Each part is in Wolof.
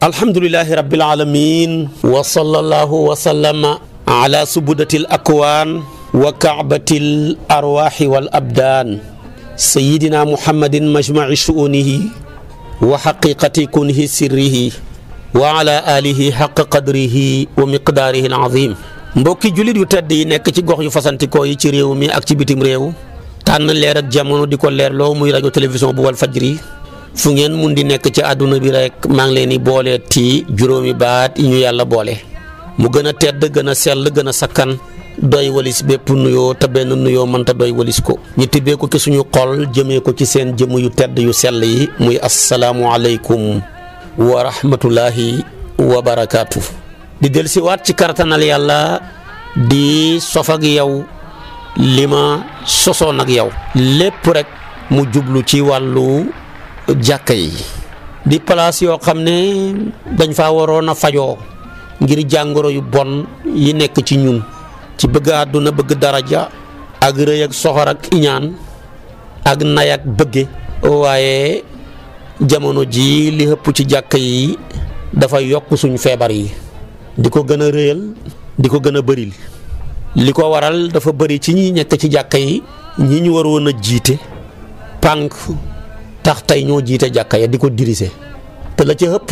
alhamdulillahi rabbil alamin wa sallallahu wa sallama ala subudatil akwaan wa ka'batil arwaahi wal abdaan sayyidina muhammadin majma'i shu'unihi wa haqiqati kunhi sirrihi wa ala alihi haqqa qadrihi wa miqdaarihi al-azim. mbokki jullit yu tedd yi nekk ci gox yu fasantikoo yi ci réew mi ak ci bitim réew tànn leer ak jamono di ko leerloo muy rajo télévision bu wal fajri fu ngeen mun di nekk ci àdduna bi rek maa ngi leen di boole ci juróomi baat yi ñu yàlla boole mu gën a tedd gën a sell gën a sakkan doy walis bépp nuyoo te benn nuyoo mënta doy walis ko ñu tibbee ko ci suñu xol jëmee ko ci seen jëmm yu tedd yu sell yi muy asalaamu aleykum wa rahmatullahi wa barakaatu. di dellusiwaat ci kartanal yàlla di sof ak yow li ma sosoon ak yow lépp rek mu jublu ci wàllu jàkka yi di place yoo xam ne dañ faa waroon a fajoo ngir jàngoro yu bon yi nekk ci ñun ci bëgg àdduna bëgg daraja ak rëy ak soxor ak iñaan ak nay ak bëgge waaye jamono ji li ëpp ci jàkka yi dafa yokk suñ feebar yi di ko gën a rëyal di ko gën a bëril li ko waral dafa bëri ci ñi nekk ci jàkka yi ñi ñu waroon a jiite pànk tax tey ñoo jiite jàkka ya di ko dirise te la ca ëpp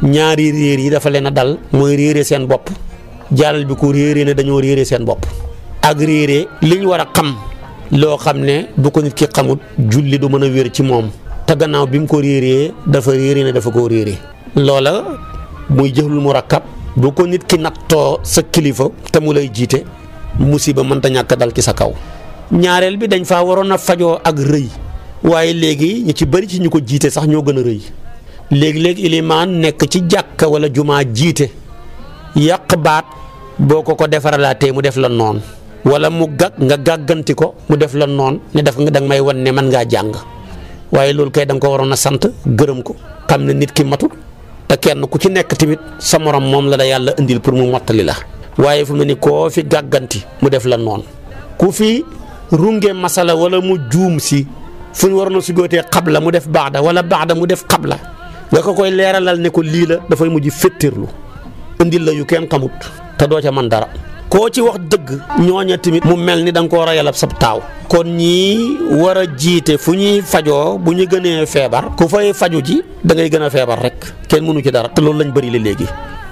ñaari réer yi dafa leen a dal mooy réere seen bopp jàllal bi ko réere ne dañoo réere seen bopp ak réere li ñu war a xam loo xam ne bu ko nit ki xamut julli du mën a wér ci moom te gannaaw bi mu ko réeree dafa réere ne dafa koo réere loola muy jëflul murakkab bu ko nit ki nattoo sa kilifa te mu lay jiite musiba mënta ñàkk dal ci sa kaw ñaareel bi dañ faa waroon a fajoo ak rëy waaye léegi ñu ci bëri ci ñu ko jiite sax ñoo gën a rëy léegi-léegi ilimaan nekk ci jàkka wala jumaa jiite yàq baat boo ko defaralaatee mu def la noon wala mu nga gàgganti ko mu def la noon ne def nga danga may wan ne man ngaa jàng waaye loolu kay da nga ko waroon a sant gërëm ko xam ne nit ki matul te kenn ku ci nekk tamit sa morom moom la da yàlla indil pour mu mottali la waaye fu mu ne koo fi gàgganti mu def la noon ku fi runge masala wala mu juum si fu ñu waroon a sugootee xabla mu def baada wala baada mu def xabla nga ko koy leeralal ne ko lii la dafay mujj féttirlu indil la yu kenn xamut te doo ca man dara koo ci wax dëgg ñooña tamit mu mel ni da nga koo rayal ab sab taaw kon ñii war a jiite fu ñuy fajoo bu ñu gënee feebar ku fay faju ji da ngay gën a feebar rek kenn mënu ci dara te loolu lañ bëri la léegi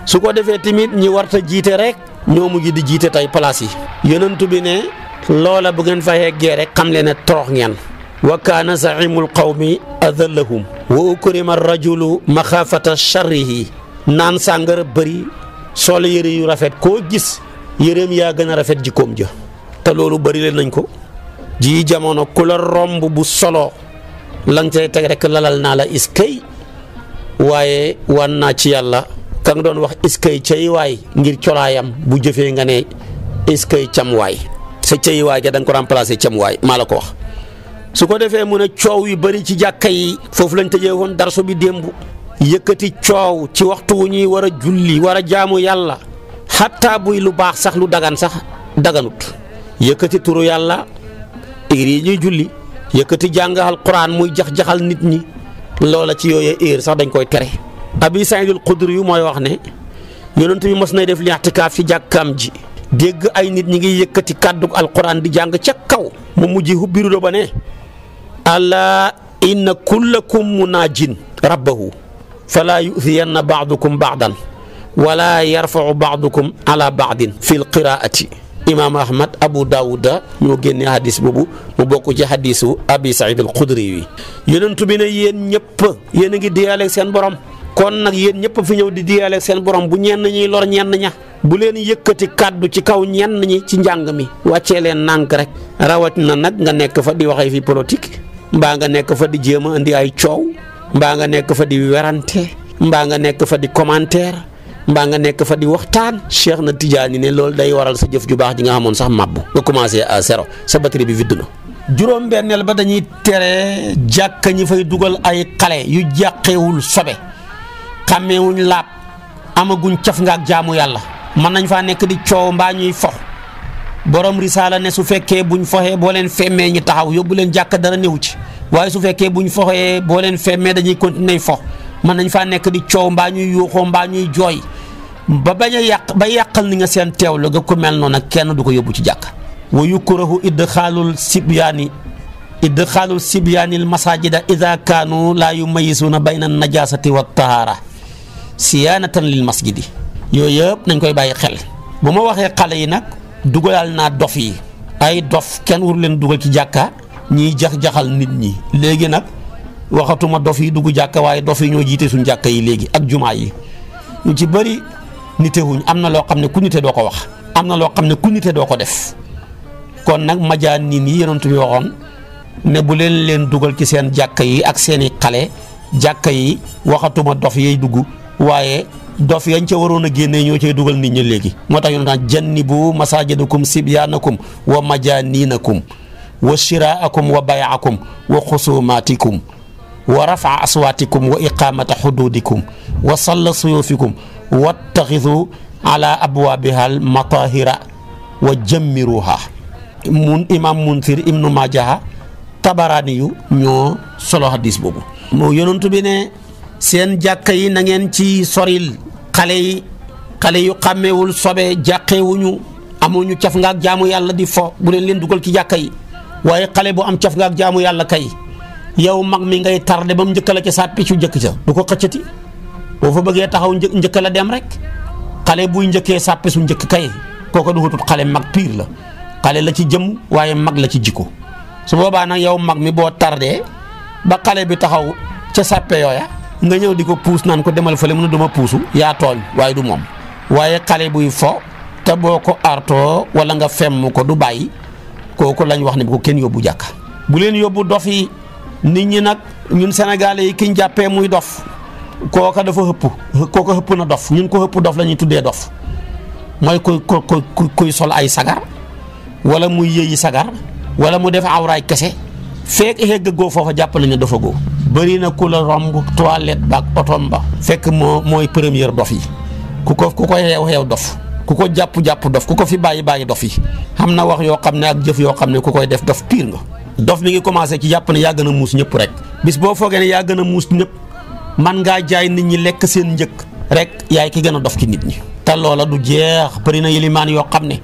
su ko defee tamit ñi warta jiite rek ñoo mujj di jiite tey place yi yonentu bi ne loola bu ngeen fa yeggee rek xam leen ne torox ngeen wa kaana zaimul qawmi adallahum wa ukrima rajulu maxaafata charrihi naan sàngara bëri sol yëre yu rafet koo gis yëreem yaa gën a rafet jikkoom ja te loolu bëri leen nañ ko ji jamono ku la romb bu solo lang cay teg rek lalal naa la iskay waaye wan naa ci yàlla ka nga doon wax iskay cay waay ngir colaayam bu jëfee nga ne iskay cam waay sa cay waay ja da nga ko remplacer cam waay maa la ko wax su ko defee mu ne coow yu bëri ci jàkka yi foofu lañ tëjee woon darso bi démb yëkkati coow ci waxtu wu ñuy war a julli war a jaamu yàlla xatta buy lu baax sax lu dagan sax daganut yëkkati turu yàlla heure yi ñuy julli yëkkati jàng alquran muy jax-jaxal nit ñi loola ci yooyee heure sax dañ koy tere abi saïdul xudri yu mooy wax ne yonent bi mos nay def li i'tikaaf ci jàkkaam ji dégg ay nit ñi ngi yëkkati kàddu alquran di jàng ca kaw mu mujj hubbiru do ba ne ala inna kullakum munaajin rabbahu fala yu'thiyanna ba'dukum ba'dan wala yarfa'u ba'dukum ala ba'din fil qiraa'ati imaam ahmad abu daawuda ñoo génne hadis boobu mu bokk ci hadisu abi saïd al xudri wi yonentu bi ne yéen ñëpp yéen a ngi diyaaleeg seen borom kon nag yéen ñëpp fi ñëw di diyaaleeg seen borom bu ñenn ñiy lor ñenn ña bu leen yëkkati kàddu ci kaw ñenn ñi ci njàng mi wàccee leen nànk rek rawat na nag nga nekk fa di waxee fi politique mbaa nga nekk fa di jéem a indi ay coow mbaa nga nekk fa di werante mbaa nga nekk fa di commentaire mbaa nga nekk fa di waxtaan Cheikh na Tidiane ne loolu day waral sa jëf ju baax ji nga xamoon sax mabbu nga commencé à zéro sa batterie bi vide na. juróom-benneel ba dañuy tere jàkka ñi fay dugal ay xale yu jàqeewul sobe xàmmeewuñ laab amaguñ caf nga ak jaamu yàlla mën nañ faa nekk di coow mbaa ñuy fox borom risaala ne su fekkee buñ foxee boo leen femmee ñi taxaw yóbbu leen jàkka dara néew ci waaye su fekkee buñ foxee boo leen femmee dañuy continuer fox mën nañ faa nekk di coow mbaa ñuy yuuxoo mbaa ñuy jooy ba bañ a yàq ba yàqal ni nga seen teewlu ga ku mel noonu kenn du ko yóbbu ci jàkka. wa yukrahu idxaalul sibyaanil masaajida idaa kaanu laa yumayyizuuna bayna najaasati wa tahaara siyaanatan lil masjidi. yooyu yëpp nañ koy bàyyi xel. bu ma waxee xale yi nag dugalal naa dof yi. ay dof kenn waru leen dugal ci jàkka ñiy jax-jaxal nit ñi. léegi nag waxatuma dof yi dugg jàkka waaye dof yi ñoo jiite suñ jàkka yi léegi ak jumaa yi ñu ci bëri nitewuñ. am na loo xam ne ku nite doo ko wax. am na loo xam ne ku nite doo ko def. kon nag majaan nii nii Yonent bi waxoon ne bu leen dugal ci seen jàkka yi ak seeni xale jàkka yi waxatuma dof yay dugg waaye dof yañ ca waroon a génnee ñoo cay dugal nit ñi léegi. moo tax Yonent jannibu masaajidakum sibyaanakum wa majaaniinakum wa shiraakum wa bay'akum wa xusuumaatikum wa raf'a aswaatikum wa iqaamata xuduudikum wa salla suyuufikum wattaxidu ala abwaabihal mataahira wa jammiruha. imaam Munzir ibnu Maajaha Tabaraani yu ñoo solo hadis boobu. moo Yonent bi ne seen jàkka yi na ngeen ci soril xale yu xàmmeewul sobe jàqeewuñu amuñu caf nga ak jaamu yàlla di fo bu leen dugal ci jàkka yi. waaye xale bu am caf nga ak jaamu yàlla kay yow mag mi ngay tardé ba mu njëkk la ca sàppi cu njëkk ca du ko xëccati boo fa bëggee taxaw njëkk la dem rek. xale buy njëkkee sàppi su njëkk kay kooku du xutut xale mag piir la xale la ci jëm waaye mag la ci jikko. su boobaa nag yow mag mi boo tardé ba xale bi taxaw ca sàppe yooya nga ñëw di ko puus naan ko demal fële mu ne duma puusu yaa tooñ waaye du moom. waaye xale buy fo te boo ko artoo wala nga femm ko du bàyyi kooku lañ wax ne bu ko kenn yóbbu jàkka. bu leen yóbbu dof yi nit ñi nag ñun sénégalais yi kiñ jàppee muy dof kooka dafa xëpp na dof ñun ko xëpp dof la ñuy tuddee dof mooy kuy sol ay sagar wala muy yëyi sagar wala mu def awraay kese fekk xegg goo foofa jàpp nañ ne dafa goo. bëri na ku la romb toilette ba ak otom ba fekk mooy première dof yi ku ko xeew dof ku ko jàpp dof ku ko fi bàyyi dof yi. xam na wax yoo xam ne ak jëf yoo xam ne ku koy def dof piir nga. dof mi ngi commencé ci jàpp ne yaa gën a muus ñëpp rek bis boo foogee ne yaa gën a muus ñëpp man ngaa jaay nit ñi lekk seen njëkk rek yaay ki gën a dof ci nit ñi. te loola du jeex bëri na yilimaan yoo xam ne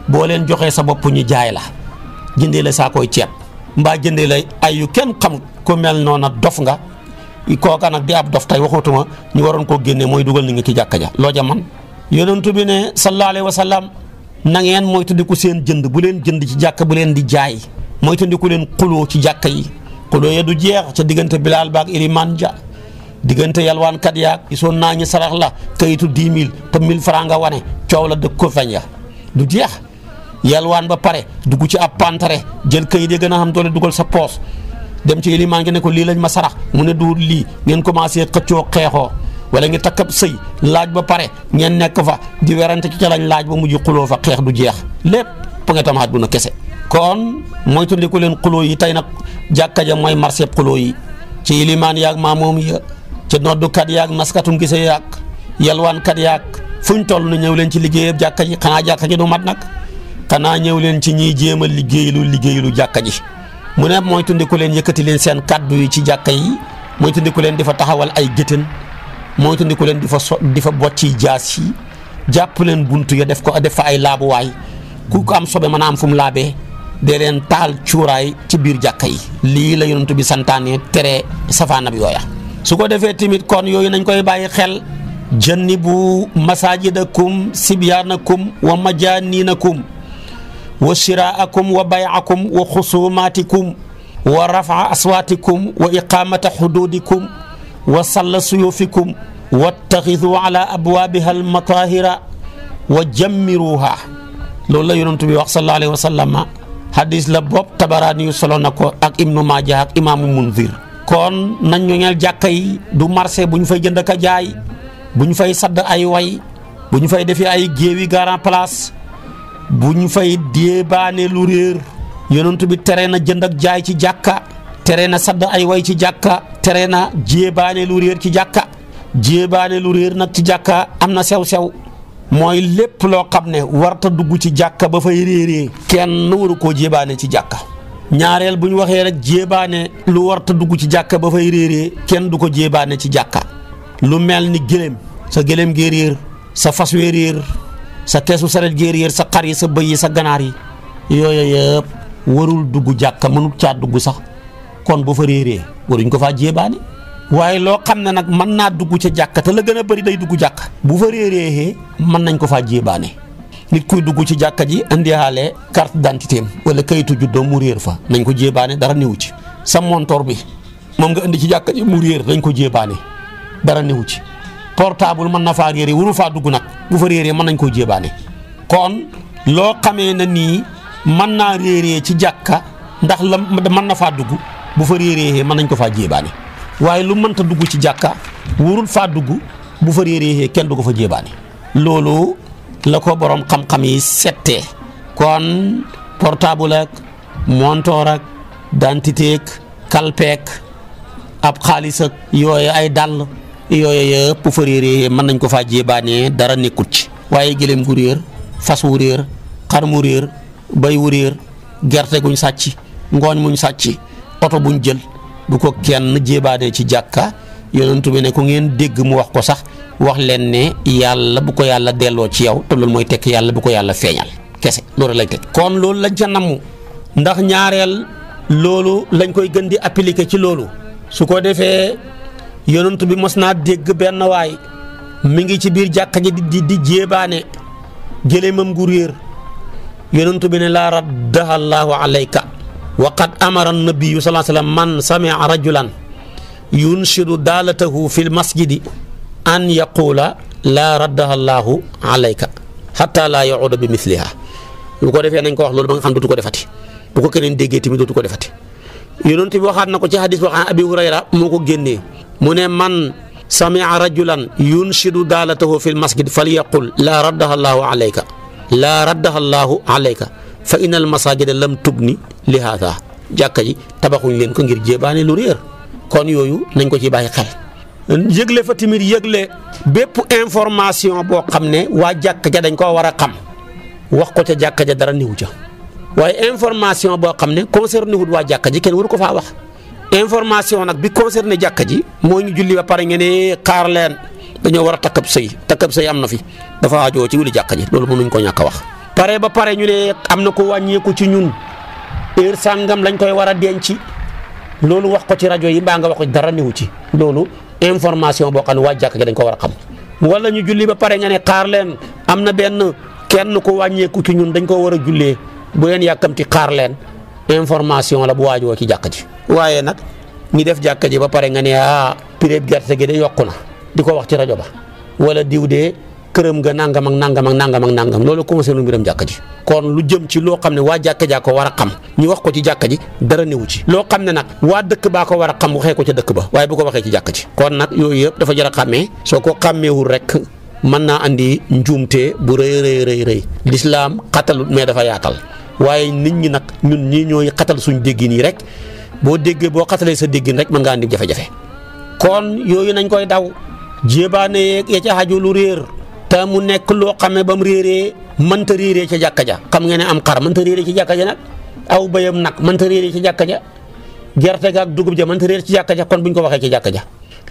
boo leen joxee sa bopp ñu jaay la jëndee la saa koy ceeb mbaa jëndee la ay yu kenn xam ku mel noona dof nga kooka nag di ab dof tey waxutuma ñu waroon koo génnee mooy dugal ni nga ci jàkka ja loo ja man. Yonent bi ne sallallahu alayhi wa sallam na ngeen moytandiku seen jënd bu leen jënd ci jàkka bu leen di jaay moytandiku leen xuloo ci jàkka yi xuloo ya du jeex ca diggante Bilaal baak Ilimaan ja diggante yalwaankat yaag gisoon naa ñu sarax la kayitu 10 000 te 1000 francs nga wane coow la dëkk ko feñ ya du jeex. yalwaan ba pare dugg ci ab pantare jël kayit yi gën a xam doole dugal sa poos dem ci Ilimaan gi ne ko lii lañ ma sarax mu ne du lii ngeen commencé xëccoo xeexoo wala ngi takkab sëy laaj ba pare ngeen nekk fa di werante ci ca lañ laaj ba mujj xuloo fa xeex du jeex lépp pa nga tamaat bu na kese. kon moytandiku leen xuloo yi tey nag jàkka ja mooy marché xuloo yi ci Ilimaan yaag maamoom ya ca noddukat yaag naskatum gise yaag yalwaankat yaag fuñ toll na ñëw leen ci liggéeyab jàkka ji xanaa jàkka ji du mat nag xanaa ñëw leen ci ñiy jéem a liggéeylu jàkka ji. mu ne moytandiku leen yëkkati leen seen kaddu yi ci jàkka yi moytandiku leen di fa taxawal ay géttan moytandiku leen di fa bocci jaas yi jàpp leen buntu ya def fa ay laabuwaay ku ko am sobe mën a am fu mu laabee dee leen taal cuuraay ci biir jàkka yi. lii la Yonent bi santaane tere safaanab yooya. su ko defee tamit kon yooyu nañ koy bàyyi xel. jannibu masaajidakum sibyaanakum wa majaaniinakum wa shiraakum wa bay'akum wa xusuumaatikum wa raf'a aswaatikum wa iqaamata xuduudikum wa salla suyuufikum wattaxidu ala abwaabiha almataahira wa jammiruha. loolu la Yonent bi wax sallallahu alayhi wa sallam hadis la bopp Tabaraani yu solo na ko ak Ibnu Maaja ak imaamu Munzir. kon nañ ñoŋeel jàkka yi du marché bu ñu fay jënd ak a jaay bu ñu fay sadd ay way bu ñu fay defee ay géewi grand place bu ñu fay déebaane lu réer. Yonent bi tere na jënd ak jaay ci jàkka tere na sadd ay way ci jàkka tere na jéebaane lu réer ci jàkka. jéebaane lu réer nag ci jàkka am na sew-sew mooy lépp loo xam ne warta dugg ci jàkka ba fay réeree kenn waru koo jéebaane ci jàkka. ñaareel bu ñu waxee rek jéebaane lu warta dugg ci jàkka ba fay réeree kenn du ko jéebaane ci jàkka lu mel ni gëléem sa gëléem gee réer sa fas wee réer sa keesu saret gee réer sa xar yi sa bëy yi sa ganaar yi yooyu yëpp warul dugg jàkka mënul caa dugg sax kon bu fa réeree waruñ ko faa jéebaane waaye loo xam ne nag mën naa dugg ca jàkka te la gën a bëri day dugg jàkka bu fa réeree mën nañ ko faa jéebaane nit kuy dugg ci jàkka ji indiwaale carte d'identité am wala kayitu juddoom mu réer fa nañ ko jéebaane dara newu ci sa montor bi moom nga indi ci jàkka ji mu réer dañ ko jéebaane dara newu ci portable mën na faa réeree waru faa dugg nag bu fa réeree mën nañ koo jéebaane kon loo xamee na nii mën naa réeree ci jàkka ndax la mën na faa dugg bu fa réeree mën nañ ko faa jéebaane waaye lu mënta dugg ci jàkka warul faa dugg bu fa réeree kenn du ko fa jéebaane loolu la ko borom xam-xam yi settee kon portable ak montor ak dentité ak kalpeek ab xaalis ak yooyu ay dàll yooyu yëpp bu fa réeree mën nañ ko faa jéebaane dara nekkut ci waaye gëléem gu réer fas wu réer xar mu réer bay wu réer gerte guñ sàcc ngooñ muñ sàcc oto buñ jël bu ko kenn jéebaane ci jàkka yonentu bi ne ku ngeen dégg mu wax ko sax wax leen ne yàlla bu ko yàlla delloo ci yow te loolu mooy tekk yàlla bu ko yàlla feeñal kese loolu lay teg kon loolu lañ ca namm ndax ñaareel loolu lañ koy gën di appliquer ci loolu su ko defee yonentu bi mos naa dégg benn waay mi ngi ci biir jàkka ji di jéebaane gëléemam gu réer yonentu bi ne laa raddaha allahu alayka wa qad amara an-nabiyyu sallallahu alayhi wa sallam man sami'a rajulan yunshidu daalatahu fi l-masjidi an yaqula laa raddaha allahu alayka hatta laa yauda bi misliha bu ko defee nañ ko wax loolu ba nga xam dootu ko defati bu ko keneen déggee tamit dootu ko defati yonent bi waxaat na ko ci hadis boo xam ne Abi Hurayra moo ko génnee mu ne man sami'a rajulan yunshidu daalatahu fi l-masjid falyaqul laa raddaha allahu alayka laa raddaha allahu alayka fa innal masajida lam tubni li haada jàkka ji tabaxuñ leen ko ngir jéebaane lu réer kon yooyu nañ ko ci bàyyi xel yëgle fa tamit yëgle bépp information boo xam ne waa jàkka ja dañ koo war a xam wax ko ca jàkka ja dara niwu ca waaye information boo xam ne concerné wut waa jàkka ji kenn waru ko faa wax information nag bi concerné jàkka ji moo ñu julli ba pare ngeen ne xaar leen dañoo war a takkab sëy am na fi dafa ajoo ci wuli jàkka ji loolu mënuñ ko ñàkk a wax pare ba pare ñu ne am na ko wàññeeku ci ñun heure sàngam lañ koy war a denc loolu wax ko ci rajo yi mbaa nga wax ko dara niwu ci loolu information boo xam ne waa jàkka ji dañ ko war a xam wala ñu julli ba pare nga ne xaar leen am na benn kenn ko wàññeeku ci ñun dañ ko war a jullee bu leen yàkkamti xaar leen information la bu waajoo ci jàkka ji waaye nag ñi def jàkka ji ba pare nga ne prix gerte gi de yokku na di ko wax ci rajo ba wala diw de këram nga nangam ak nangam ak nangam ak nangam loolu concerné mbiram jàkka ji kon lu jëm ci loo xam ne waa jàkka jaa ko war a xam ñu wax ko ci jàkka ji dara newu ci loo xam ne nag waa dëkk baa ko war a xam waxee ko ca dëkk ba waaye bu ko waxee ci jàkka ji kon nag yooyu yëpp dafa jar a xàmmee soo ko xàmmeewul rek mën naa andi njuumte bu rëy lislaam xatalut mais dafa yaatal waaye nit ñi nag ñun ñii ñooy xatal suñ déggin yi rek boo déggee boo xatalee sa déggin rek mën ngaa andi jafe-jafe kon yooyu nañ koy daw jéebaane ya ca xaju lu réer te mu nekk loo xam ne ba mu réeree mënta réeree ca jàkka ja xam nga ne am xar mënta réeree ci jàkka ja nag aw bayam nag mënta réeree ci jàkka ja gerte ga ak dugub ja mënta réer ci jàkka ja kon buñ ko waxee ci jàkka ja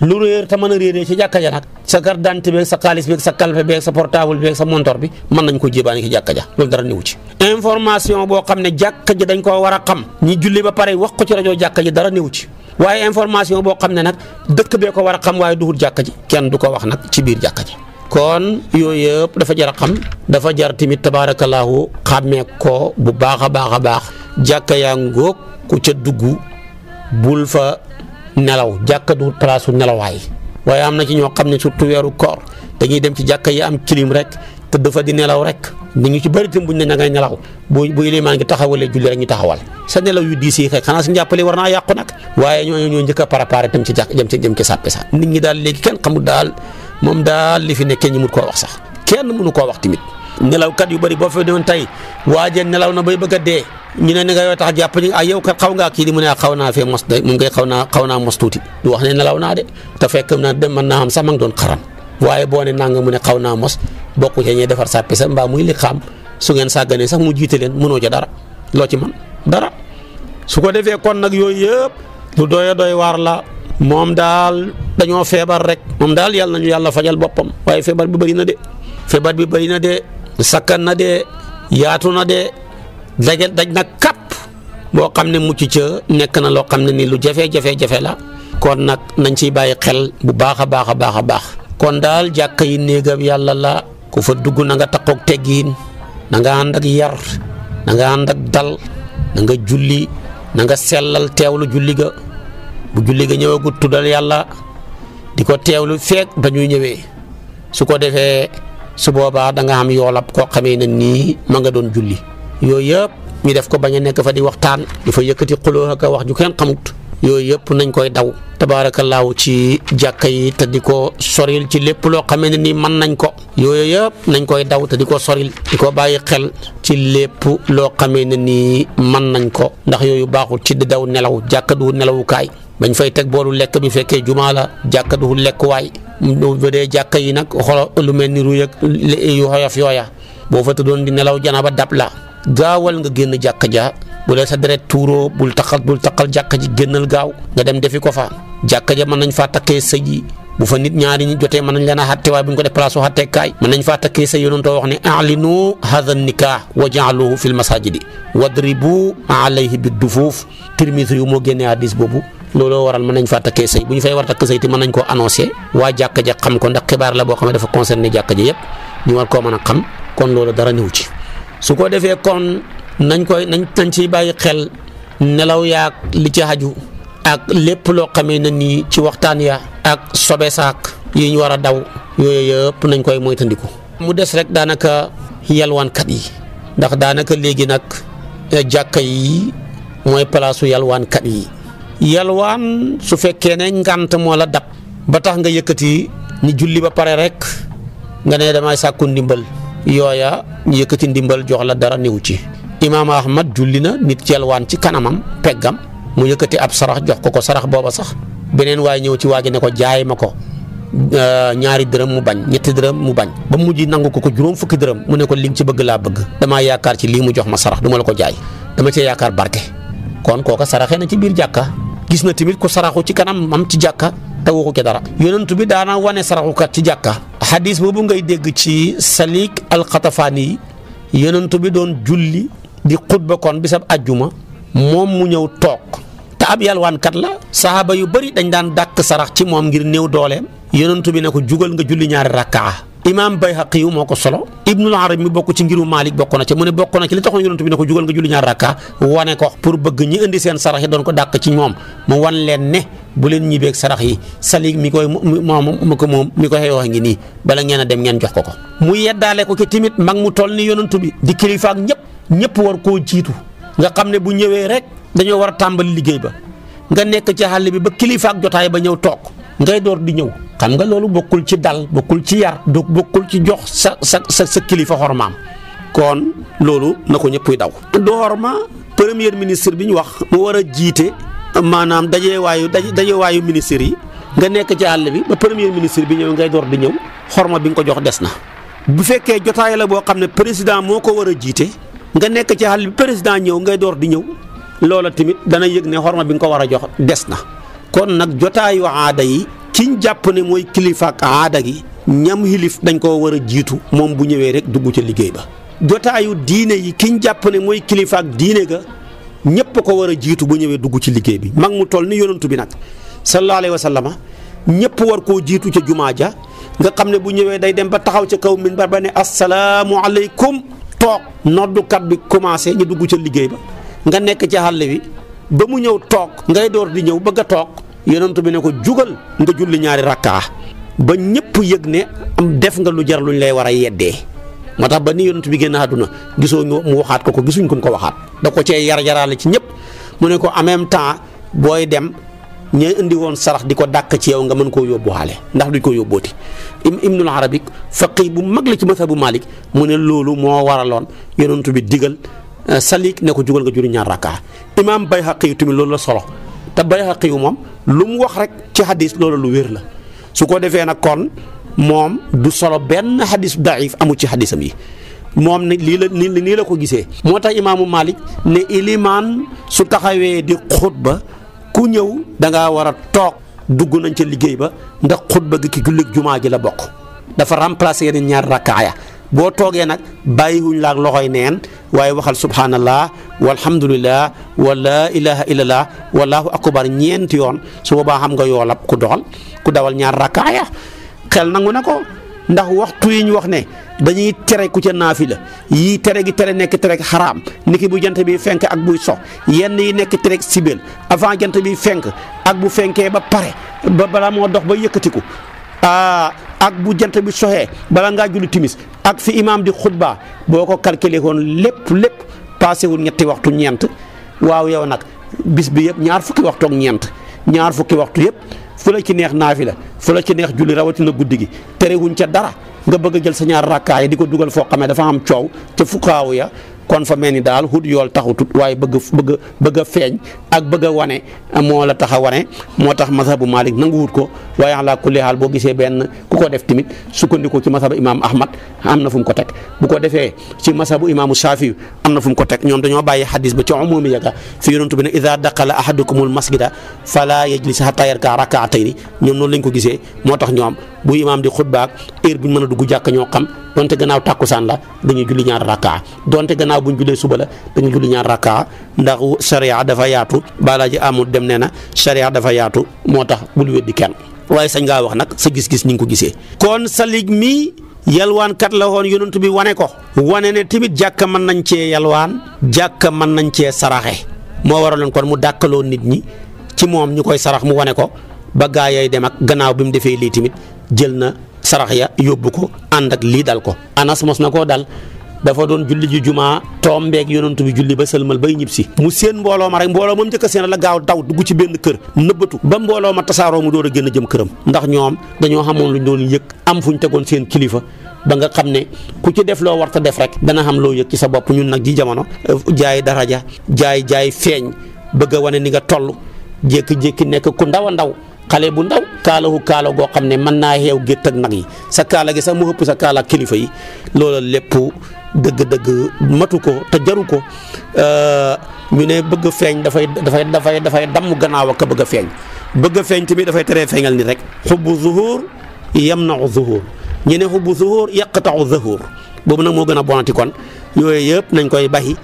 lu réer te mën a réeree ci jàkka ja nag sa carte d'identité beeg sa xaalis beeg sa kalpe beeg sa portable beeg sa montor bi mën nañ ko jébaane ci jàkka ja loolu dara newu ci information boo xam ne jàkka ja dañ koo war a xam ñi julli ba pare wax ko ci rajo jàkka ji dara newu ci waaye information boo xam ne nag dëkk bee ko war a xam waaye duhul jàkka ji kenn du ko wax nag ci biir jàkka ji kon yooyu yëpp dafa jar a xam dafa jar tamit tabaarakallaahu xàmmee ko bu baax a baax jàkka yaa ngóog ku ca dugg bul fa nelaw jàkka du palaasu nelawaay waaye am na ci ñoo xam ne surtout weeru koor dañuy dem ci jàkka yi am clim rek te dafa di nelaw rek ni ngi ci bëri tam buñ ne na ngay nelaw bu limaan ngi taxawalee julli rek ñu taxawal sa nelaw yu diis yi xëy xanaa su njàppale war naa yàqu nag waaye ñoo njëkk a préparé tam ci jàkk jëm ci sàppe sax nit ñi daal léegi kenn xamul daal moom daal li fi nekkee ñi mun koo wax sax kenn mënu koo wax tamit nelawkat yu bëri boo fa doon tey waaje nelaw na bay bëgg a dee ñu ne ni nga yoo tax jàpp ni yow kat xaw ngaa kii di mu ne xaw naa fee mos de mu ngay xaw naa mos tuuti du wax ne nelaw naa de te fekk na dem mën naa xam sax ma ngi doon xaram waaye boo ne nanga mu ne xaw naa mos bokku ca ñuy defar sàppi sa mbaa muy li xam su ngeen sàgganee sax mu jiite leen mënoo ca dara loo ci man dara su ko defee kon nag yooyu yëpp lu doy waar la moom daal dañoo feebar rek moom daal yàlla nañu yàlla fajal boppam waaye feebar bi bëri na de feebar bi bëri na de sakkan na de yaatu na de daj na kàpp boo xam ne mucc ca nekk na loo xam ne ni lu jafe-jafe la kon nag nañ ciy bàyyi xel bu baax a baax a baax a baax kon daal jàkka yi néegam yàlla la ku fa dugg na nga takkoog teggiin na nga ànd ak yar na nga ànd ak dal na nga julli na nga sellal teewlu julli ga bu julli ga ñëwagut tuddal yàlla di ko teewlu feek ba ñuy ñëwee su ko defee su boobaa da nga am yoolab koo xamee ne nii ma nga doon julli yooyu yëpp ñu def ko bañ a nekk fa di waxtaan di fa yëkkati xuloo ak wax ju kenn xamut yooyu yëpp nañ koy daw tabaarakallaahu ci jàkka yi te di ko soril ci lépp loo xamee ne nii mën nañ ko yooyu yëpp nañ koy daw te di ko soril di ko bàyyi xel ci lépp loo xamee ne nii mën nañ ko ndax yooyu baaxul ci di daw nelaw jàkka du nelawukaay bañ fay teg boolu lekk bi fekkee jumaa la jàkka du lekkuwaay bu dee jàkka yi nag xolo lu mel ni ruy ak yu xoyof yooya boo fa tëddoon di nelaw janaba dab la gaawal nga génn jàkka ja bu dee sa deret tuuroo bul taxal jàkka ji génnal gaaw nga dem defi ko fa jàkka ja mën nañ faa takkee sëy yi bu fa nit ñaari ñi jotee mën nañ leen a xatte waaye bu ñu ko def place su xatteekaay mën nañ faa takkee sëy yonentoo wax ne a'linu hadha nikah wa ja'aluhu fil masajidi wadribu alayhi bid-dufuf Tirmisi yu moo génnee hadis boobu looloo waral mën nañ faa takkee sëy bu ñu fay war takk sëy te mën nañ koo annoncé waa jàkka ja xam ko ndax xibaar la boo xam ne dafa concerné jàkka ja yëpp ñu war koo mën a xam kon loolu dara ñëw ci su ko defee kon nañ ciy bàyyi xel nelaw yaak li ci haju ak lépp loo xamee ne nii ci waxtaan ya ak sobe saak yi ñu war a daw yooyu yëpp nañ koy moytandiku mu des rek daanaka yalwaankat yi ndax daanaka léegi nag jàkka yi mooy palaasu yalwaankat yi yalwaan su fekkee ne ngant moo la dab ba tax nga yëkkati ni julli ba pare rek nga ne damay sàkku ndimbal yooya ñu yëkkati ndimbal jox la dara néew ci imaam Ahmad julli na nit yalwaan ci kanamam peggam mu yëkkati ab sarax jox ko sarax booba sax beneen waaye ñëw ci waa ji ne ko jaay ma ko ñaari dërëm mu bañ ñetti dërëm mu bañ ba mujj nangu ko juróom fukki dërëm mu ne ko li nga ci bëgg laa bëgg damaa yaakaar ci lii mu jox ma sarax du ma la ko jaay dama cee yaakaar barke kon kooka saraxee na ci biir jàkka gis na tamit ko saraxu ci kanam am ci jàkka te waxu ci dara yonent bi daana wane saraxukat ci jàkka xadis boobu ngay dégg ci Salik al-Xatafaani yonent bi doon julli di xutba kon bisab ajjuma moom mu ñëw toog te ab yalwaankat la sahaaba yu bëri dañ daan dàkk sarax ci moom ngir néew dooleem yonent bi ne ko jugal nga julli ñaari rakkaa imaam Bayhaqi yu moo ko solo Ibnul Arabi mi bokk ci ngiru Malik bokk na ci mu ne bokk na ci li taxoon yonent bi ne ko jugal nga julli ñaari rakkaa wane ko pour bëgg ñi indi seen sarax yi doon ko dàkk ci moom mu wan leen ne bu leen ñibbeeg sarax yi Salik mi koy moom mi ko xeewoo ngi nii bala ngeen a dem ngeen jox ko mu yeddaale ko ci timit mag mu toll ni yonent bi di kilifa ak ñëpp war koo jiitu nga xam ne bu ñëwee rek dañoo war a tàmbali liggéey ba nga nekk ci xàll bi ba kilifa ak jotaay ba ñëw toog ngay door di ñëw xam nga loolu bokkul ci dal bokkul ci yar bokkul ci jox sa kilifa xormaam kon loolu na ko ñëppuy daw du xorma premier ministre bi ñu wax mu war a jiite maanaam dajewaayu ministre yi nga nekk ci àll bi ba premier ministre bi ñëw ngay door di ñëw xorma bi nga ko jox des na bu fekkee jotaay la boo xam ne président moo ko war a jiite nga nekk ci àll bi président ñëw ngay door di ñëw loola tamit dana yëg ne xorma bi nga ko war a jox des na kon nag jotaayu aada yi kiñ jàpp ne mooy kilifa ak aada gi ñam xilif dañ koo war a jiitu moom bu ñëwee rek dugg ca liggéey ba jotaayu diine yi kiñ jàpp ne mooy kilifa ak diine ga ñëpp ko war a jiitu bu ñëwee dugg ci liggéey bi mag mu toll ni yonantu bi nag sallallahu alayhi wa sallama ñëpp war koo jiitu ca jumaa ja nga xam ne bu ñëwee day dem ba taxaw ca kaw minbar ba ne assalaamu aleykum toog noddukat bi commencé ñu dugg ca liggéey ba nga nekk ci xàll wi ba mu ñëw toog ngay door di ñëw bëgg a toog yonent bi ne ko jugal nga julli ñaari rakkaa ba ñëpp yëg ne def nga lu jar luñ lay war a yeddee moo tax ba ni yonent bi génn àdduna gisoo mu waxaat ko gisuñ ko waxaat da ko cee yar-yaraale ci ñëpp mu ne ko en même temps booy dem ñooy indi woon sarax di ko dàkk ci yow nga mën koo yóbbuwaale ndax duñ ko yóbbooti Ibnul Arabi faqih bu mag la ci mazhabu Malik mu ne loolu moo waraloon yonent bi digal Salik ne ko jugal nga julli ñaar rakkaa imaam Bayhaqi tamit loolu la solo te Bayhaqi moom lu mu wax rek ci hadis loolu lu wér la su ko defee nag kon moom du solo benn hadis daif amul ci hadisam yi moom ne nii la ko gisee. moo tax imaamu Malik ne ilimaan su taxawee di xutba ku ñëw da ngaa war a toog dugg nañ ca liggéey ba ndax xutba gi ki jullit jumaa ji la bokk dafa remplacer yeneen ñaar rakkaaya boo toogee nag bàyyiwuñ la ak loxoy neen waaye waxal subhanallah walhamdulillah wa la ilaha illallah wallahu akbar ñeenti yoon su boobaa xam nga yoolab ku doxal ku dawal ñaar rakkaaya xel nangu na ko ndax waxtu yi ñu wax ne dañuy tere ku ca naafila yii tere gi tere nekk tere xaraam niki bu jant bi fenk ak buy so yenn yi nekk tere sibel avant jant bi fenk ak bu fenkee ba pare ba bala moo dox ba yëkkatiku ak bu jant bi soxee bala ngaa julli timis ak fi imaam di xutba boo ko calculé woon lépp passé wul ñetti waxtu ñeent waaw yow nag bis bi yëpp ñaar fukki waxtu ak ñeent ñaar fukki waxtu yëpp fu la ci neex naafila fu la ci neex julli rawatina guddi gi terewuñ ca dara nga bëgg a jël sa ñaar rakkaay di ko dugal foo xamee dafa am coow ca fukkaawu ya kon fa mel ni daal hut yool taxutut waaye bëgg a feeñ ak bëgg a wane moo la tax a wane moo tax mazhabu Malik nangu wut ko waaye ala kulli haal boo gisee benn ku ko def tamit sukkandiku ci mazhabu imaam Ahmad am na fu mu ko teg bu ko defee ci mazhabu imaamu Shaafi am na fu mu ko teg ñoom dañoo bàyyi xadis ba ci umumi yaga fi yonent bi ne ida daqala ahadukumul masjida fala yajlis hatta yarka rakaatayni ñoom noonu lañ ko gisee moo tax ñoom bu imaam di xutbaak heure bu ñu mën a dugg jàkka ñoo xam donte gannaaw tàkkusaan la dañuy julli ñaar rakkaa donte gannaaw buñ jullee suba la dañuy julli ñaar rakkaa ndax sharia dafa yaatu balaaji amul dem nee na sharia dafa yaatu moo tax bul weddi kenn waaye sañ ngaa wax nag sa gis-gis ni nga ko gisee. kon salig mi yalwaankat la woon yonent bi wane ko wane ne tamit jàkka mën nañ cee yalwaan jàkka mën nañ cee saraxe moo waraloon kon mu dàkkaloo nit ñi ci moom ñu koy sarax mu wane ko ba gaa yay dem ak gannaaw bi mu defee lii tamit jël na sarax ya yóbbu ko ànd ak lii dal ko Anas mos na koo dal dafa doon julli ji jumaa tombeeg yonent bi julli ba sëlmal bay ñib si mu seen mbooloo ma rek mbooloo moom njëkk a seen la gaaw daw dugg ci benn kër nëbbatu ba mbooloo ma tasaaroo mu door a génn jëm këram ndax ñoom dañoo xamoon luñ doon yëg am fuñ tegoon seen kilifa ba nga xam ne ku ci def loo war ta def rek dana xam loo yëg ci sa bopp ñun nag ji jamono jaay daraja jaay feeñ bëgg a wane ni nga toll jékki-jékki nekk ku ndaw a ndaw xale bu ndaw kaala goo xam ne mën naa xeew gétt ak nag yi sa kaala gi sax mu ëpp sa kaala ak kilifa yi loola lépp dëgg-dëgg matu ko te jaru ko ñu ne bëgg feeñ dafay damm gannaaw ak bëgg a feeñ tamit dafay teree feeñal ni rek xubbu zuhur yamna'u zuhur ñu ne xubbu zuhur yaqta'u zuhur boobu nag moo gën a bonati kon yooyu yëpp nañ koy baxi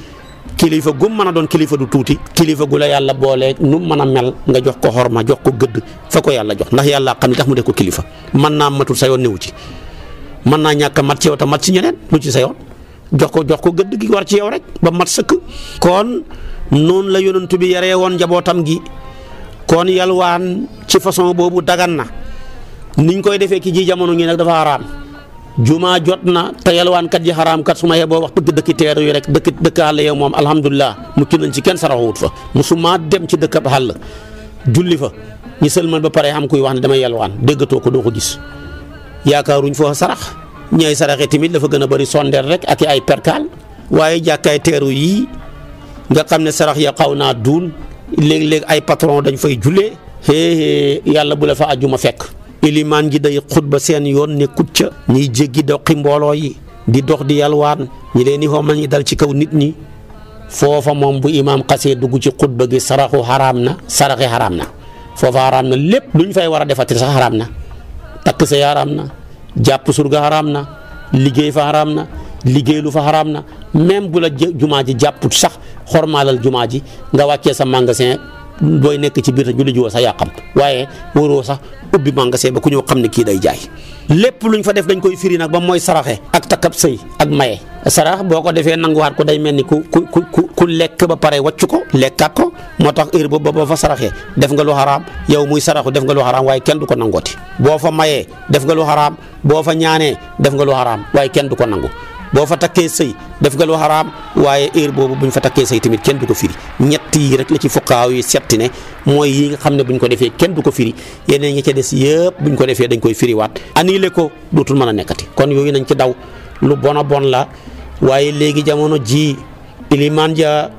kilifa gu mën a doon kilifa du tuuti kilifa gu la yàlla boolee nu mën a mel nga jox ko xorma jox ko gëdd fa ko yàlla jox ndax yàlla xam ne tax mu def ko kilifa mën naa matul sa yoon newu ci mën naa ñàkk a mat ci yow te mat ci ñeneen lu ci sa yoon jox ko gëdd gi war ci yow rek ba mat sëkk. kon noonu la yonent bi yaree woon njabootam gi kon yalwaan ci façon boobu dagan na niñ koy defee ki ji jamono ngi nag dafa xaraam jumaa jot na te yalwaankat yi xaraam kat su ma yeboo wax dëgg dëkki teeru yi rek dëkk àll yow moom alhamdulilah mucc nañ ci kenn saraxuwut fa musuma dem ci dëkk ab àll julli fa ñu sëlmal ba pare am kuy wax ne damay yalwaan déggatoo ko doo ko gis yaakaaruñ foo sarax ñooy saraxe tamit dafa gën a bëri sondeel rek ak ay perkaal waaye jàkkaay teeru yii nga xam ne sarax ya xaw naa duun léeg-léeg ay patron dañ fay jullee yàlla bu la fa àjjuma fekk ilimaan ji day xutba seen yoon nekkut ca ñiy jéggi doxi mbooloo yi di dox di yalwaan ñi leen di xoomal ñi dal ci kaw nit ñi foofa moom bu imaam xasee dugg ci xutba gi saraxu xaraam na saraxi xaraam na foofa xaraam na lépp lu ñu fay war a defati sax xaraam na takk sa xaraam na jàpp surga xaraam na liggéey fa xaraam na liggéey lu fa xaraam na même bu la jumaa ji jàpput sax xormaalal jumaa ji nga wàccee sa magasin booy nekk ci biir te julli jiwoo sax yaa xam waaye waroo sax ubbi magasin ba ku ñëw xam ne kii day jaay lépp luñ fa def dañ koy firi nag ba mooy saraxe ak takkab sëy ak maye sarax boo ko defee nanguwaat ko day mel ni ku lekk ba pare wàcc ko lekkaat ko moo tax heure boobu boo fa saraxee def nga lu xaraam yow muy saraxu def nga lu xaraam waaye kenn du ko nangooti boo fa mayee def nga lu xaraam boo fa ñaanee def nga lu xaraam waaye kenn du ko nangu boo fa takkee sëy def nga lu xaraam waaye heure boobu buñ fa takkee sëy tamit kenn du ko firi ñett yi rek la ci fuqaaw yi setti ne mooy yi nga xam ne buñ ko defee kenn du ko firi yeneen ñi ca des yëpp buñ ko defee dañ koy firiwaat annulé ko dootul mën a nekkati kon yooyu nañ ci daw lu bon a bon la waaye léegi jamono ji ilimaan ja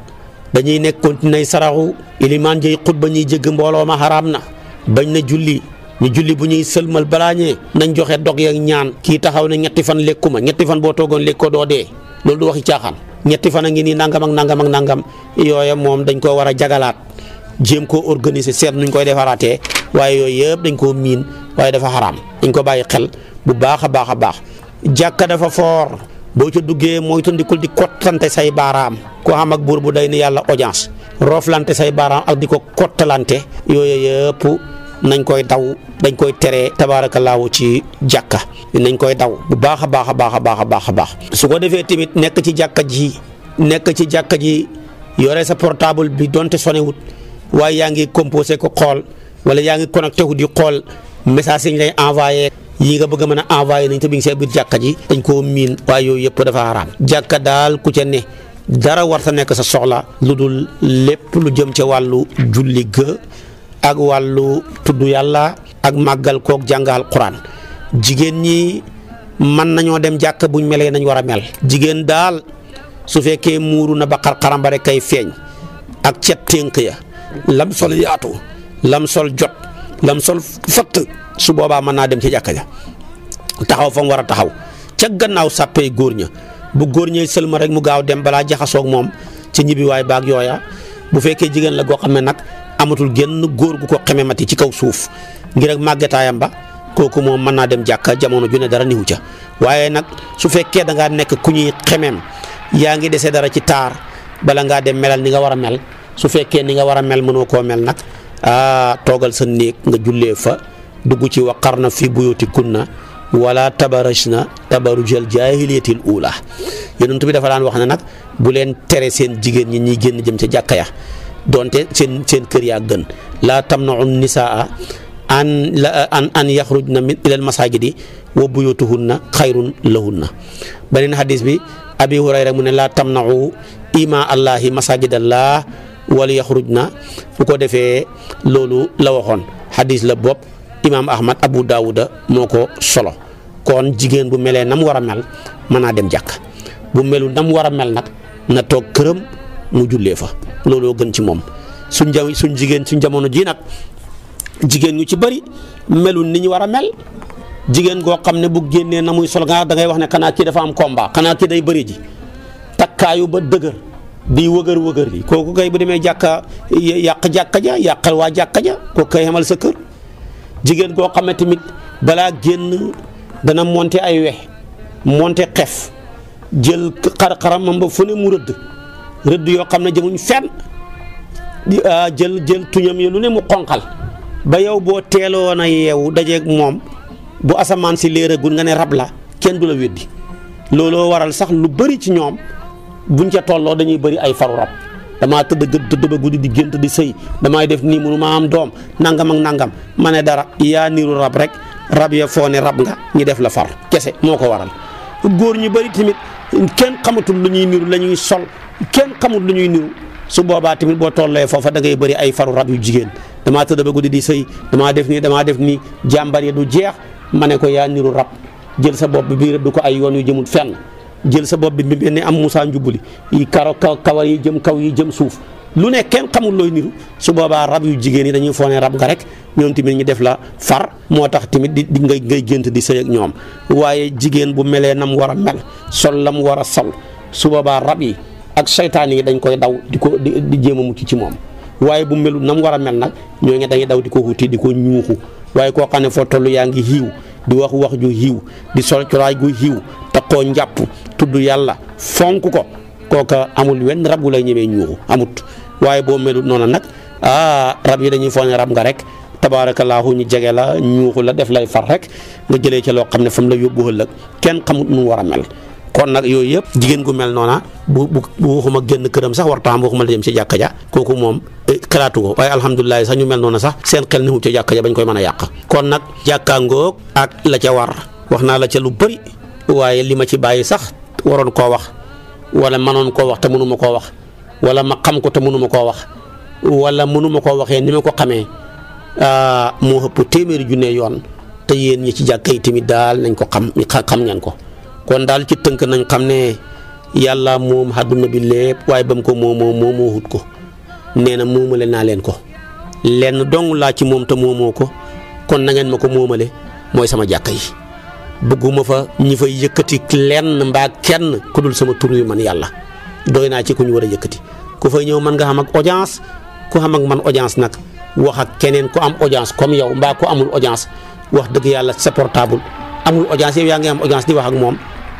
dañuy nekk continuer saraxu ilimaan jay xutba ñuy jégg mbooloo ma xaraam na bañ na julli ñu julli bu ñuy sëlmal balaa ñee nañ joxe dog yeeg ñaan kii taxaw ne ñetti fan lekkuma ñetti fan boo toogoon lekkoo doo dee loolu du waxi caaxaan ñetti fan a ngi nii nangam ak nangam ak nangam yooya moom dañ koo war a jagalaat jéem koo organiser seet nuñ koy defaraatee waaye yooyu yëpp dañ koo miin waaye dafa xaraam dañ ko bàyyi xel bu baax a baax a baax. jàkka dafa foor boo ca duggee mooy tandikul di kottante say baaraam koo xam ak buur bu day ni yàlla audience rooflante say baaraam ak di ko kottalante yooyu yëpp nañ koy daw dañ koy tere tabaarakallaahu ci jàkka nañ koy daw bu baax a baax a baax a baax a baax a baax su ko defee tamit nekk ci jàkka ji yore sa portable bi donte sonewut waaye yaa ngi composé ko xool wala yaa ngi connecté wu di xool message yi ñu lay envoyé yi nga bëgg a mën a envoyé nañ te bi ngi see biir jàkka ji dañ koo miin waaye yooyu yëpp dafa xaraam jàkka daal ku ca ne dara war ta nekk sa soxla lu dul lépp lu jëm ca wàllu julli ga ak wàllu tudd yàlla ak màggal kook jàngal Quraan jigéen ñi mën nañoo dem jàkka buñ melee nañ war a mel jigéen daal su fekkee muuru na ba xar-xaram ba rek kay feeñ ak cet tënk ya lam sol yaatu lam sol jot lam sol fatt su boobaa mën naa dem ci jàkka ja taxaw fa mu war a taxaw ca gannaaw sàppee góor ña bu góor ñay sëlma rek mu gaaw dem balaa jaxasoog moom ci ñibbiwaay baag yooya bu fekkee jigéen la goo xam ne nag amatul genn góor gu ko xeme mati ci kaw suuf ngir ak màggetaayam ba kooku moom mën naa dem jàkka jamono ju ne dara niwu ca waaye nag su fekkee da ngaa nekk ku ñuy xemeem yaa ngi dese dara ci taar bala ngaa dem melal ni nga war a mel su fekkee ni nga war a mel mënoo koo mel nag toogal sa néeg nga jullee fa dugg ci waqarna fi buyutikunna wala tabarajna tabarujal jaahiliyatil uula yonent bi dafa daan wax ne nag bu leen tere seen jigéen ñi ñuy génn jëm ca jàkka ya donte seen kër yaa gën laa tamna'u nisaa an yaxrujna min ilal masajidi wa buyutuhunna xayrun lahunna beneen hadis bi abi hurayra mu ne laa tamna'u ima allahi masajidallah wala yaxrujna bu ko defee loolu la waxoon hadis la bopp imaam ahmad abu daawuda moo ko solo kon jigéen bu melee nam war a mel mën naa dem jàkk bu melu nam war a mel nag na toog këram mu jullee fa looloo gën ci moom suñ jamono ji nag jigéen ñu ci bëri melul ni ñu war a mel jigéen goo xam ne bu génnee na muy sol nga da ngay wax ne xanaa kii dafa am combat xanaa kii day bëri ji takkaayu ba dëgër di wëgër yi kooku kay bu demee jàkka yàq jàkka ja yàqal waa jàkka ja kooku kay xamal sa kër jigéen goo xam ne tamit balaa génn dana monter ay wex monter xef jël xar-xaramam ba fu ne mu rëdd yoo xam ne jëmuñ fenn jël tuñam yi lu ne mu xonqal ba yow boo teeloon a yeewu dajeeg moom bu asamaan si léeragul nga ne rab la kenn du la weddi looloo waral sax lu bëri ci ñoom buñ ca tolloo dañuy bëri ay faru rab damaa tëdd ba guddi di gént di sëy damay def nii mënu ma am doom nangam ak nangam ma ne dara yaa niru rab rek rab ya foo ne rab nga ñi def la far kese moo ko waral góor ñu bëri tamit kenn xamatul lu ñuy niru la ñuy sol kenn xamul lu ñuy niru su boobaa tamit boo tollee foofa da ngay bëri ay faru rab yu jigéen damaa tëdd ba guddi di sëy damaa def nii jàmbar yi du jeex ma ne ko yaa niru rab jël sa bopp bi rëdd ko ay yoon yu jëmul fenn jël sa bopp bi mel ni am Moussa Njubuli yi kawar yi jëm kaw yi jëm suuf lu ne kenn xamul looy niru su boobaa rab yu jigéen yi dañuy foone rab nga rek ñoom tamit ñu def la far moo tax tamit di ngay gént di sëy ak ñoom waaye jigéen bu melee nam war a mel sol lam war a sol su boobaa rab yi ak seytaan yi dañ koy daw di jéem a mucc ci moom waaye bu melu nam war a mel nag ñoo ngi dañuy daw di ko wuti di ko ñuuxu waaye koo xam ne foo toll yaa ngi xiiw di wax ju xiiw di sol colaay gu xiiw te koo njàpp tudd yàlla fonk ko kooka amul wenn rab gu lay ñemee ñuuxu amut waaye boo melu noonu nag rab yi dañuy foog ne rab nga rek tabaarakallaahu ñu jege la ñuuxu la def lay far rek nga jëlee ca loo xam ne fa mu la yóbbu ëllëg kenn xamut nu mu war a mel kon nag yooyu yëpp jigéen gu mel noona bu waxuma génn këram sax war taam waxuma la dem ci jàkka ja kooku moom xalaatu ko waaye alhamdulilah sax ñu mel noona sax seen xel niwut ca jàkka ja bañ koy mën a yàq kon nag jàkkaangoog ak la ca war wax naa la ca lu bëri waaye li ma ci bàyyi sax waroon koo wax wala mënoon koo wax te mënuma koo wax wala ma xam ko te mënuma koo wax wala mënuma koo waxee ni ma ko xamee moo ëpp téeméeri junne yoon te yéen ñi ci jàkka yi tamit daal nañ ko xam ngeen ko kon daal ci tënk nañ xam ne yàlla moom àdduna bi lépp waaye ba mu ko moomoo hut ko nee na moomale naa leen ko lenn dong laa ci moom te moomoo ko kon na ngeen ma ko moomale mooy sama jàkka yi bëgguma fa ñi fay yëkkati lenn mbaa kenn ku dul sama tur yu man yàlla doy naa ci ku ñu war a yëkkati ku fay ñëw mën nga xam ak audience ku xam ak man audience nag wax ak keneen ku am audience comme yow mbaa ku amul audience wax dëgg yàlla sa portable amul audience yow yaa ngi am audience di wax ak moom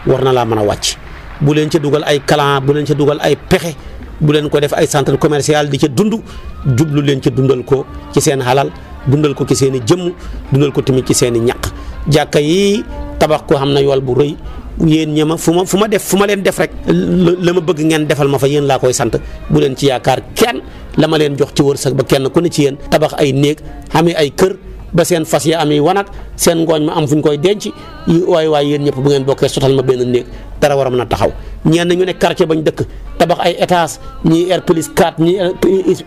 war na laa mën a wàcc. bu leen ca dugal ay clan bu leen ca dugal ay pexe bu leen ko def ay centre commercial di ca dund jublu leen ca dundal ko ci seen halal dundal ko ci seen i jëmm dundal ko tamit ci seen i ñaq jàkka yi tabax ko xam na yool bu rëy yéen ñama fu ma leen def rek la ma bëgg ngeen defal ma fa yéen laa koy sant bu leen ci yaakaar kenn la ma leen jox ci wërsëg ba kenn ku ne ci yéen tabax ay néeg xamee ay kër ba seen fas ya amee wanag seen ngooñ ma am fu ñu koy denc waay yéen ñëpp bu ngeen bokkee sotal ma benn néeg dara war a mën a taxaw ñenn ñu ne quartier bañ dëkk tabax ay étage ñii R+4 ñii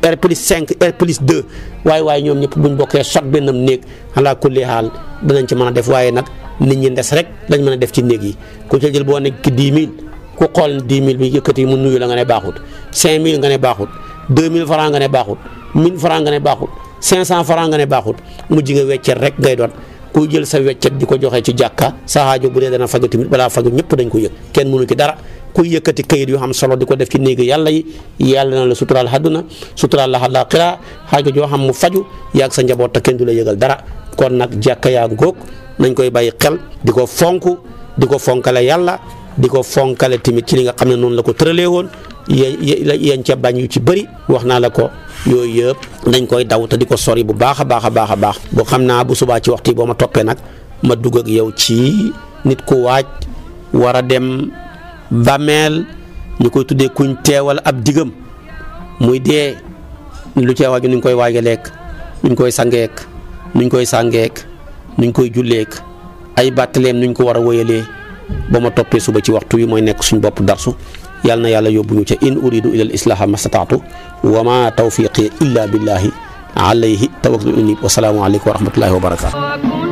R+5 R+2 waaye ñoom ñëpp buñ bokkee sot benn néeg ala kulli haal danañ ci mën a def waaye nag nit ñi ndes rek lañ mën a def ci néeg yi ku ci jël boo nekk 10 000 ku xool 10 000 bi yëkkati mu nuyu la nga ne baaxut 5 000 nga ne baaxut 2 000 francs nga ne baaxut 1000 francs nga ne baaxut 500 francs nga ne baaxut mujj nga weccet rek ngay doon kuy jël sa weccet di ko joxe ci jàkka sa aajo bu dee dana faju tamit balaa faju ñëpp dañ ko yëg kenn mënu ci dara kuy yëkkati kayit yu xam solo di ko def ci néegi yàlla yi yàlla na la suturaal àdduna suturaal la àllaaxira aajo joo xam mu faju yaag sa njaboot te kenn du la yëgal dara kon nag jàkka yaa ngóog nañ koy bàyyi xel di ko fonk di ko fonkale yàlla di ko fonkale tamit ci li nga xam ne noonu la ko tëralee woon yéen ca bañ yu ci bëri wax naa la ko yooyu yëpp dañ koy daw te di ko sori bu baax a baax boo xam naa bu subaa ci waxtu yi boo ma toppee nag ma dugg ak yow ci nit ku waaj war a dem bàmmeel ñu koy tuddee kuñ teewal ab digam muy dee lu cee waaju nuñ koy waajaleek nuñ koy sangeek nuñ koy sàngeek nuñ koy julleek ay bàttaleem nuñ ko war a wëyalee ba ma toppee suba ci waxtu wi mooy nekk suñ bopp darsu yàlla na yàlla yóbbu ñu ca in uridu ila al islaha mastataatu wa ma tawfiqi illa billahi alayhi tawakkaltu wa salaamu aleykum wa rahmatullahi wa barakatuh